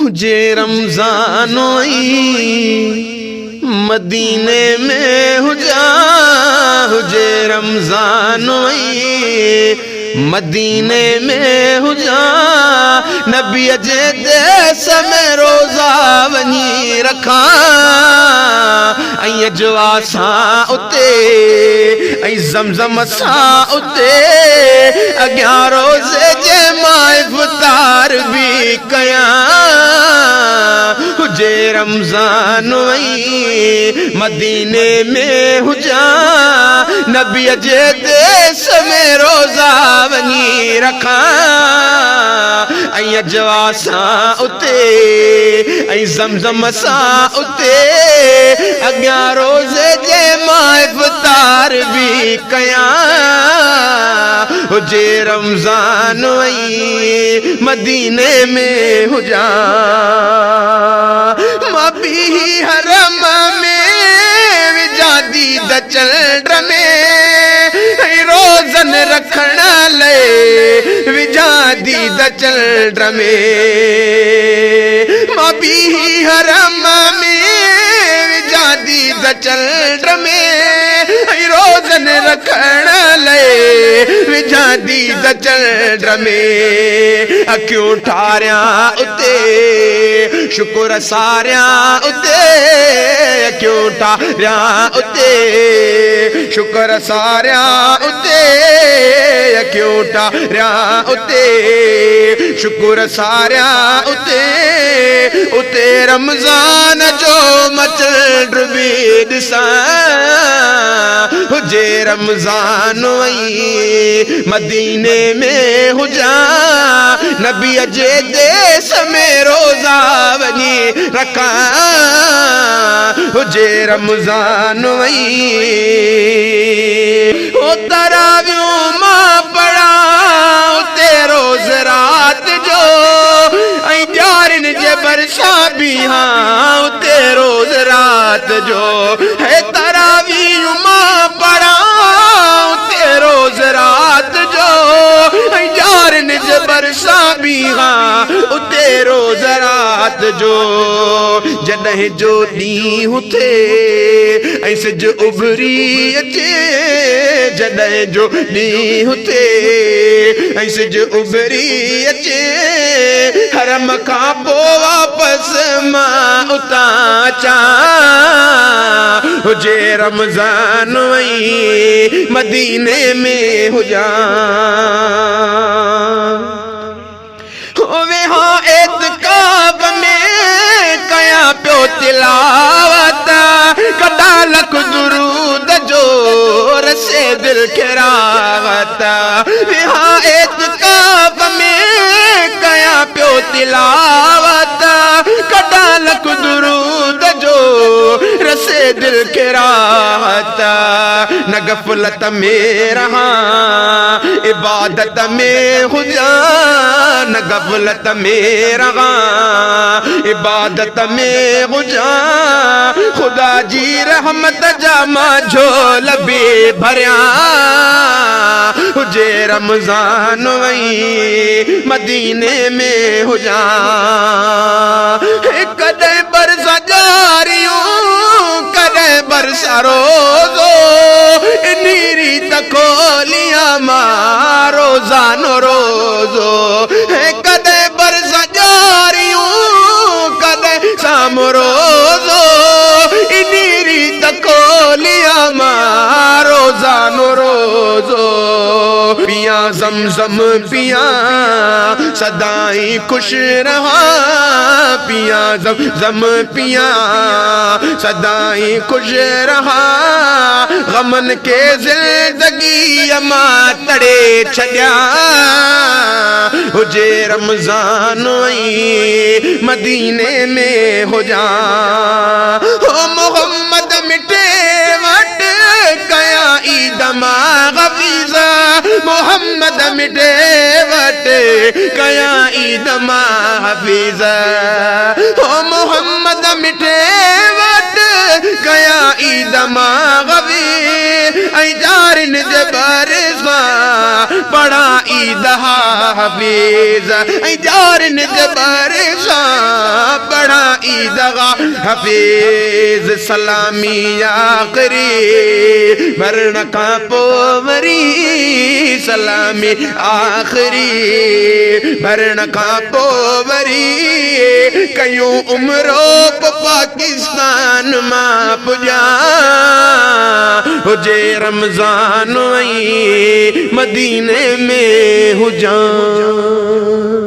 هجي رمضان ۽ مديني ۾ هجان هجي رمضان ۽ مديني ۾ هجان نبيء جي ديس ۾ روزا وڃي رکان ۽ اجوا سان اتي ۽ زمزم سان اتي اڳيان روزي جي مان افطار به ڪيان هجي رمضان ۽ مديني ۾ هجان نبيء جي ديس ۾ روزا وڃي رکان ۽ اجوا سان اتي ۽ زمزم سان اتي اڳيان روزي جي مان افطار به ڪيان هجي رمضان ۽ مديني ۾ هجان مان بيهي حرم ۾ وجهان ديد چنڊ ۾ ۽ روزن رکڻ لئي وجهان ديد چنڊ ۾ مان بيهي حرم ۾ وجهان ديد چنڊ ۾ ۽ روزن رکڻ لئي وجهان ديد چنڊ ۾ اکيون ٺاريان اتي شڪر ساريان اتي اکيون ٺاريان اتي شڪر ساريان اتي اکيون ٺاريان اتي شڪر ساريان اتي اتي رمضان جو مچنڊ به ڏسان هجي رمضان ۽ مديني ۾ هجان نبيء جي ديس ۾ روزا وڃي رکان هجي رمضان ۽ هو تراويون مان پڙهان اتي روز رات جو ۽ ڄارين جي ڀرسان بيهان اتي روز رات جو هي تراويون مان پڙهان اتي روز رات جو ۽ ڄارين جي ڀرسان بيهان اتي روز رات جو جڏهن جو ڏينهن ٿئي ۽ سج اڀري اچي جڏهن جو ڏينهن ٿئي ۽ سج اڀري اچي حرم کان پوء واپس مان اتان اچان هجي رمضان ۽ مديني ۾ هجان ويهان اعتڪاف ۾ ڪيان پيو تلاوت ڪڍان لک درود جو رسي دل کي راحت ويهان اعتڪاف ۾ ڪيان پيو تلاوت ڪڍان لک درود جو رسي دل کي راحت نه غفلت ۾ رهان عبادت ۾ هجان نه غفلت ۾ رهان عبادت ۾ هجان خدا جي رحمت جا مان جهول به ڀريان هجي رمضان ۽ مديني ۾ هجان ڪڏهن برسا ڄاريون ڪڏهن برسا روزو انهي ريت کوليان مان روزانو روزو ڪڏهن برسا ڄاريون ڪڏهن سام روزو انهي ريت کوليان مان روزانو روزو پيان زمزم پيان سدائين خوش رهان پيان زمزم پيان سدائين خوش رهان غمن کي زندگيء مان تڙي ڇڏيان هجي رمضان ۽ مديني ۾ هجان هو محمد مٺي وٽ ڪيان عيد مان حفيظ محمد مٺي وٽ ڪيان عيد مان حفيظ هو محمد مٺي وٽ ڪيان عيد مان حفيظ ۽ جارين جي ڀرسان پڙهان عيد حفيظ ۽ جارين جي ڀرسان دغا حفيظ سلامي آخري مرڻ کان پوء وري سلامي آخري مرڻ کان پوء وري ڪيون عمرو پوء پاڪستان مان پڄان هجي رمضان ۽ مديني ۾ هجان.